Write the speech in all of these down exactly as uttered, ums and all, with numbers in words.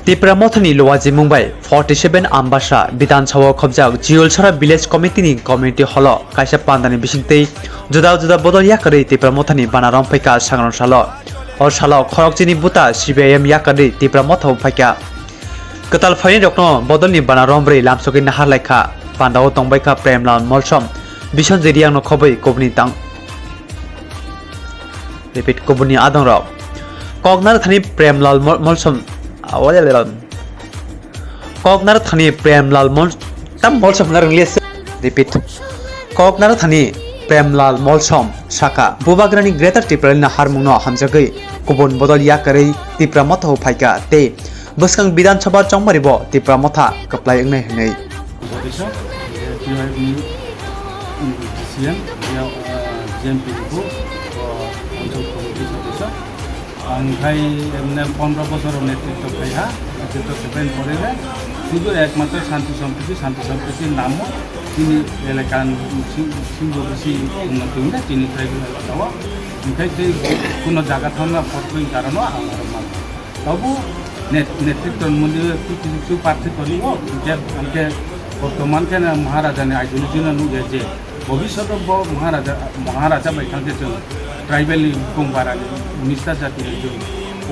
Tipra Mothani luajimung bai forty seven Ambasa Bidhan Sabha khobjak Jiulsara Village Committee ni community hall o kaisa pandani bisingtwi juda juda bodol yakarwi Tipra Mothani bana rom phaikha sangrong salo. O salo khorokchini buta C P I M yakarwi Tipra Motha o phaikha. Kwtal phainai rokno bodolni bana romrwi lamsogwi nahar laikha. Pandao tongbaikha Premlal Molsom, Bisonjit Riyangno khobwi kubuni tang. Repeat, kubuni adongrok. Koknar thani Premlal Mol-, Molsom. Koknar thani Premlal Mol-, tam Molsom na rwngli se. Repeat. Koknar thani Premlal Molsom saka. Bubagrani Greater Tipraland harmungno hamjagwi kubun bodol yakarwi Tipra Motha o phaikha tei bwskang Bidhan Sabha chongmari bo Tipra Motha kwplai wngnai hwnwi. Sodisyo, T Y F ni, mm, D C M, ya, ah, G M P ni bo, ah, Anchal Committee Sodisyo. Ang khai emne pondro bosor netritto khai ha, netritto khai pore le, sudu ekmatro shanti sampriti, shanti sampriti namo, chini elaka sing-, singbo bisi unnoti wngnai, chini tribal elaka o. Onkhe tei kuno jaga thangna photoi karono ang aro ma. Tobu net-, netritto muli kichu kichu parthi tongo, hingkhe, hingkhe bortoman khe Maharaja ni ideology no nukya je, bobishoto bo Maharaja, Maharaja bai thangkhe chwng tribal ni bongbarani minister jati ni chwng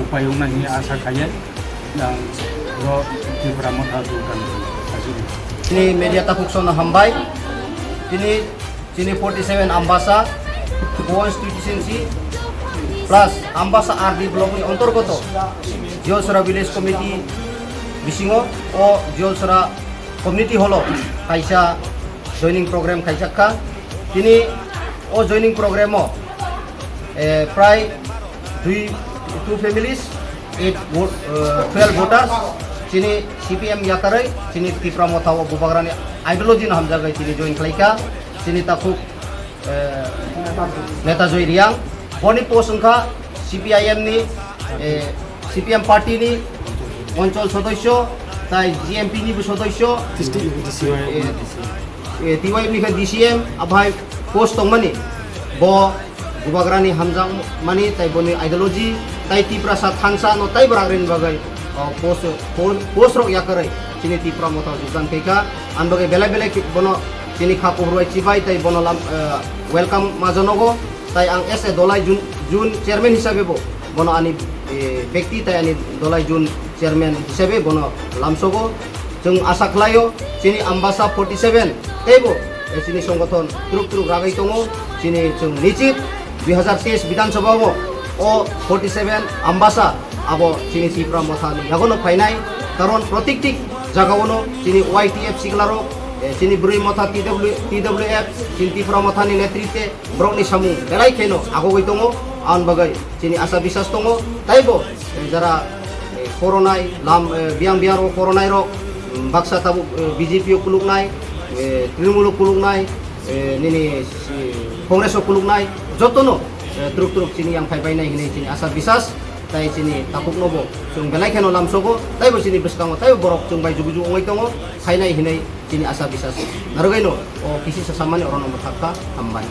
upai wngna hini asa khaiya, ang ro Tipra Motha Durga ni. Chini media takhuk sono hambai, chini Chini forty seven Ambasa constituency plus Ambasa R D block ni ontorgoto Jiolsora Village Committee bisingo o Jiolsora Community Hall o kaisa joining program khaijak kha. Tini o joining program o, eh, prai dui, two families, eight vote, eh, twelve voters, chini C P M yakarwi, chini Tipra Motha o Bubagrani ideology no hamjagwi chini join khlaikha, chini takhuk, eh, Neta Joy Riang. Boni post wngkha C P I M ni, eh, C P M party ni Anchal Sodosyo, tai G M P ni bo Sodosyo, eh, eh, T Y F ni khe D C M, abai post tongmani, bo Bubagrani hamjakmani, tai boni ideology, tai Tiprasa thansa no tai bwragrini bagwi, o, post, po-, post rok yakarwi chini Tipra Motha jogdan khaikha, ang bagwi belai belai khe bono chini kha kuphur bai chibai tai bono lam, eh, welcome ma janogo, tai ang as a Dolai Jun, Jun chairman hisabe bo bono ani, eh, bekti tai ani Dolai Jun chairman hisabe bono lamsogo. Chwng asa khlaio, chini Ambasa forty seven teibo, eh, chini songothon truk truk ragwi tongo. Chini chwng nichit dui hazar teis Bidhan Sabha o, o forty seven Ambasa abo chini Tipra Motha ni yagono phainai. Karon protikti jagao no chini Y T F siklarok, eh, chini Bwrwi Motha T W, T W F, chini Tipra Motha ni netritwe borokni samung belai kheno agogwi tongo. Aboni bagwi chini asa bisas tongo, taibo, eh, jara, eh, koronai lam, eh, biyang biyang rok koronai rok, mm, baksa tabuk, eh, B J P o kuluknai, eh, Trinamool o kuluknai, eh, nini, eh, Congress o kuluknai, jotono, eh, truk truk chini yang phai bainai hinwi chini asa bisas, tai chini takhukno bo chwng belai kheno lamsogo, taibo chini bwskango taibo borok chwng bai jugu jugu wngwi tongo, phainai hinwi chini asa bisas. Narwgwino o kisi sasamani orono mwthakha, hambai.